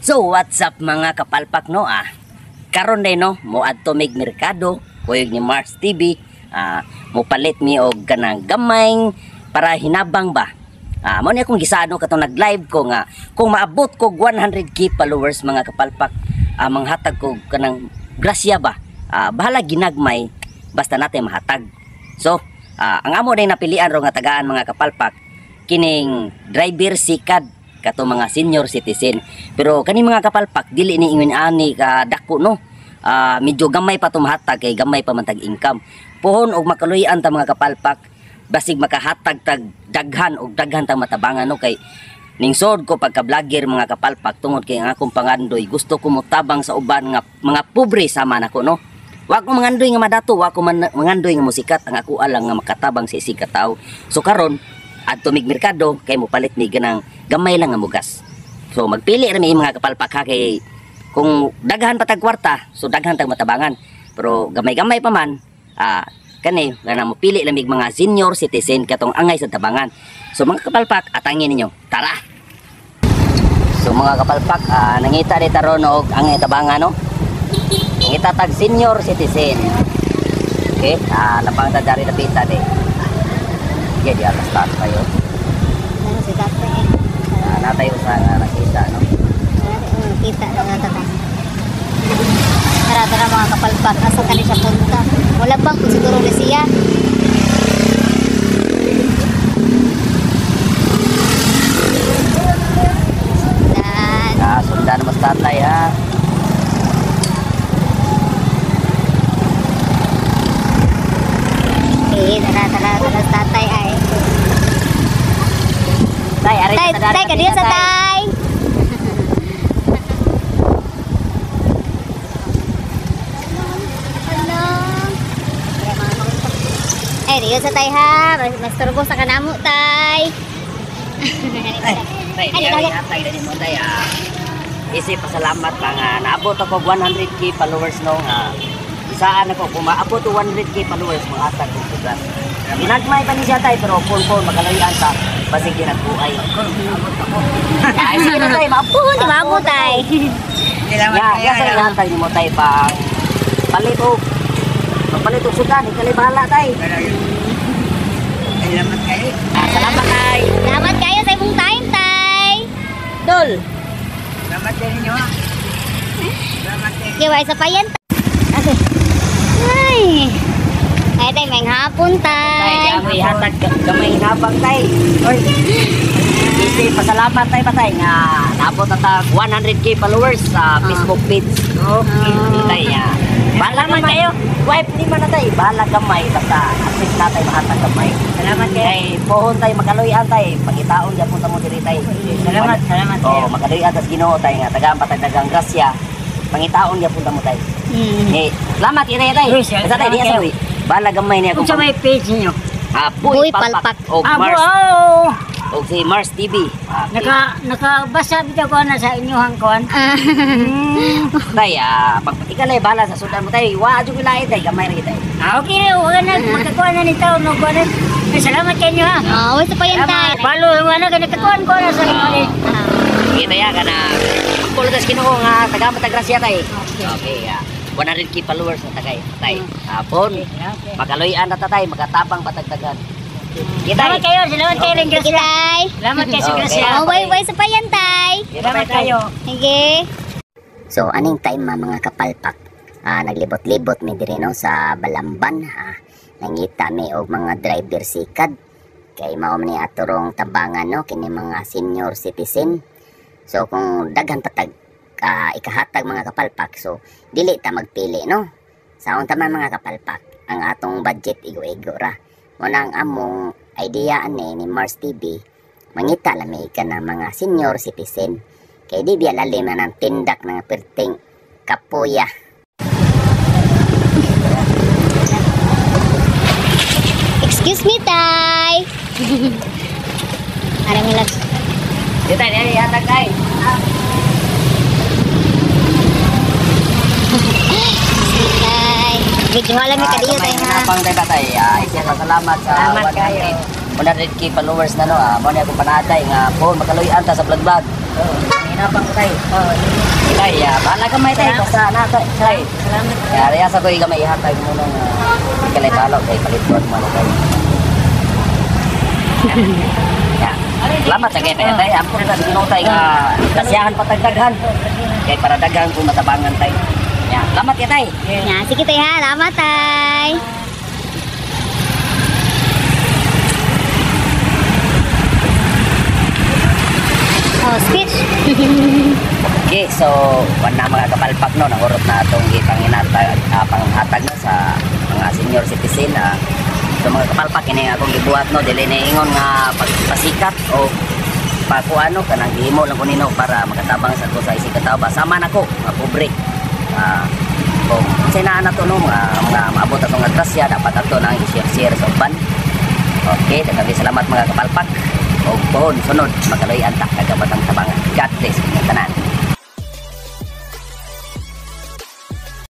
So what's up mga kapalpak no ah. Karon day no moadto mig merkado kuyog ni Mars TV, mopalit mi og kanang gamay para hinabang ba. Mo ni akong gisano katong nag-live ko nga kung maabot ko 100K followers mga kapalpak, manghatag ko kanang grasya ba. Bahala ginagmay basta natin mahatag. So ang amo day napilian ro nga tagaan mga kapalpak kining driver sikad kato mga senior citizen. Pero kani mga kapalpak dili ni ingon ani ka dako no. Medyo gamay pa tumahatag kay gamay pa man tag income. Pohon og makaluy-an ta mga kapalpak basig makahatag tag daghan og daghan tag matabangan no kay ningsod ko pagka vlogger mga kapalpak tungod kay ang akong pangandoy gusto ko motabang sa uban nga mga pobre sama nako no. Wa ko mangandoy nga madato, wa ko mangandoy nga musikat, ang ako alang nga makatabang sa isig ka tawo. So karon adto mig merkado kay mopalit mi ganang gamay lang nga mugas. So magpili ra mi mga kapalpak ha kay kung daghan pa tag kwarta, so daghan tag matabangan. Pero gamay-gamay pa man, kani nga mopili lang mig mga senior citizen katong angay sa tabangan. So mga kapalpak, atangin ninyo. Tara. So mga kapalpak, nangita di taron og angay tabangan no. Nangita tag senior citizen. Okay, labang ta dari dapita di. Sige, di atas taas tayo. Ano si tatay eh. Natayo sa nakita no. Kita na nga tata. Tara tara mga kapalpak, asa kani siya punta? Wala bang kung siguro ni siya. Sundan. Sundan mas tatay ha. Eh, tara tara tara tatay ay. Tay, ari tay, tay, kaniyo sa tay. Ay, diyo sa tay ha. Mas turbo sa kanamo tay. Tay, ay, tay, dali mo tay. Isip pasalamat pa nga naabot ako 100K followers no nga. Isaan ako kung maabot og 100K followers mangatag og bugas. Ginagmay pa ni siya tay pero phone makalayan ta basig ginagbuay. Ay sige na tay, maabot di maabot tay. Ya, ya sa hatag nimo tay pang palit og palit og sudan, ikali bahala tay. Salamat kayo. Salamat tay. Salamat kayo sa imong time tay. Dol. Salamat kayo ninyo. Salamat kayo. Giway sa payan. Ay. Ay tay, may hapon tay. Tay, hatag gamay hinabang tay. Oy. Isi pasalamat tay patay nga naabot na tag 100K followers sa Facebook page. Okay, tay ya. Bahala man kayo. Wife ni man na tay, bahala gamay basta at least natay mahatag gamay. Salamat kayo. Kay pohon tay makaluy-an tay, pagitaon gyapon ta mo diri tay. Salamat, salamat kayo. Oh, makaluy-an tas Ginoo tay nga tagaan patag daghang grasya. Pangitaon gyapon ta mo tay. Eh, salamat ire tay. Basta tay diya sa uwi. Bahala gamay niya kung sa may page niyo. Buy Palpak og Mars. Og si Mars TV. Nakabasa bitaw ko na sa inyong kuan. Tay, pagpatikal bahala sa sudan mo tay. Wa jud lain tay, gamay ra tay. Okay ra, wa na magkakuan na ni tawo no kuan. Salamat kayo ha. Oh, sa payan tay. Balo wa na kay nakakuan ko na sa inyo. Sige tay kana. Kulo tas Ginoo nga tagaan patag grasya tay. Okay. 100K followers na tagay tay. Hapon. Makaluy-an na tatay, makatabang patagdagan. Salamat kayo, salamat kayo rin grasya. Salamat kayo sa grasya. Oh, way sa payan tay. Salamat kayo. Sige. So aning time mga kapalpak, naglibot-libot mi diri no sa Balamban. Nangita mi og mga driver sikad kay mao man ni atorong tabangan no kini mga senior citizen. So kung daghan patag ikahatag mga kapalpak, so dili ta magpili no. Sa unta man mga kapalpak, ang atong budget igo-igo ra. Muna ang among idea ani ni Mars TV, mangita lami ka na mga senior citizen kay di biya lalim na ng tindak ng perting kapuya. Excuse me tay. Ara mi lang. Di tay, di hatag tay. Tay. Medyo wala mi kadiyo tay ha. Pang tay batay. Isa salamat sa 100K followers na no. Mao ni akong panatay nga po makaluy-an ta sa vlog vlog. Hinabang ko tay. Tay, ya, bahala ka may tay basta na tay. Tay. Salamat. Ya, ariya sa koy gamay ihatag mo nung kalay balo kay palituan mo na tayo. Ya. Salamat sa kay tay tay. Ampun sa Ginoo tay nga kasiyahan patagdaghan. Kay para daghan kung matabangan tay. Ya, salamat ya tay. Ya, sige tay ha, salamat tay. Oh, speech. Okay, so wala mga kapalpak no, nangurot na atong gipanginatag panghatag no sa mga senior citizen. So mga kapalpak ini ang akong gibuhat no, dili na ingon nga pagpasikat o pakuano kanang gihimo lang ko nino para makatabang sa ko sa isig katawo ba sama nako mga pobre. Kung unsay naa na to no, mga maabot atong nga grasya dapat ato nang i-share-share sa uban. Okay, daghang salamat mga kapalpak. Og pohon sunod makaloy-an ta kagabatang tabangan. God bless inyong tanan.